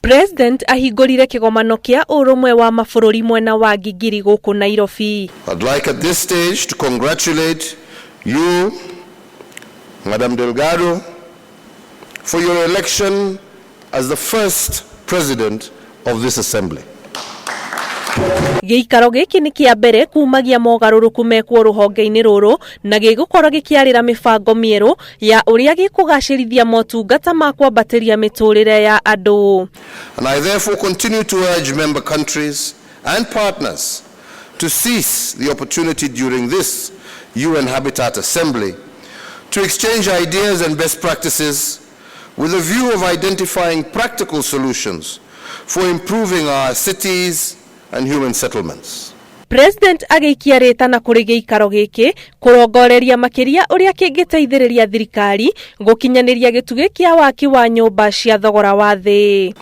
President ahingũrire kĩgomano kĩa ũrũmwe wa mabũrũri mwena wa Gigiri gũkũ Nairobi. I'd like at this stage to congratulate you, Madam Delgado, for your election as the first president of this assembly. Gĩikaro gĩkĩ nĩ kĩa mbere kumagia mogarũrũku mekwo rũhonge-inĩ rũrũ na gĩgũkorwo gĩkĩarĩra mĩbango mĩerũ ya ũrĩa gĩkũgacĩrithia motungata ma kwambatĩria mĩtũrĩre ya andũ. And I therefore continue to urge member countries and partners to seize the opportunity during this UN Habitat Assembly to exchange ideas and best practices with a view of identifying practical solutions for improving our cities and human settlements. President agĩikia rĩtana kũrĩ gĩikaro gĩkĩ kũrongoreria makĩria ũrĩa kĩngĩteithĩrĩria thirikari gũkinyanĩria gĩtugĩ kĩa waki wa nyũmba cia thogora wa thĩ.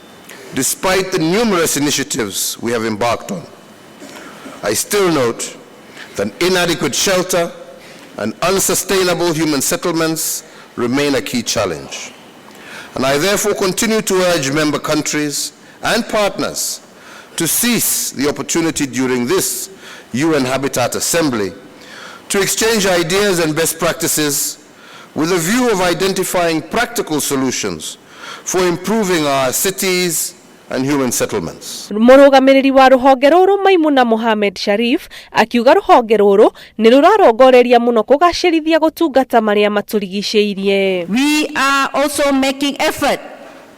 Despite the numerous initiatives we have embarked on, I still note that inadequate shelter and unsustainable human settlements remain a key challenge. And I therefore continue to urge member countries and partners to seize the opportunity during this UN Habitat Assembly to exchange ideas and best practices with a view of identifying practical solutions for improving our cities and human settlements. Mũrũgamĩrĩri wa rũhonge rũrũ Maimuna Mohamed Sharif akiuga rũhonge rũrũ nĩ rũrarongoreria mũno kũgacĩrithia gũtungata marĩa matũrigicĩirie. We are also making effort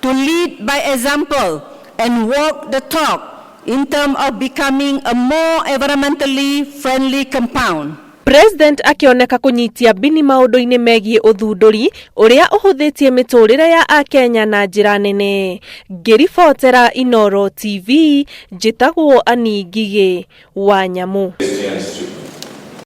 to lead by example and walk the talk in terms of becoming a more environmentally friendly compound. President akĩoneka kũnyitia mbini maũndũ-inĩ megiĩ ũthundũri ũrĩa ũhũthĩtie mĩtũrĩre ya Akenya na njĩra nene. Ngĩribotera Inooro TV, njĩtagwo Annie Ngigĩ wa Nyamũ.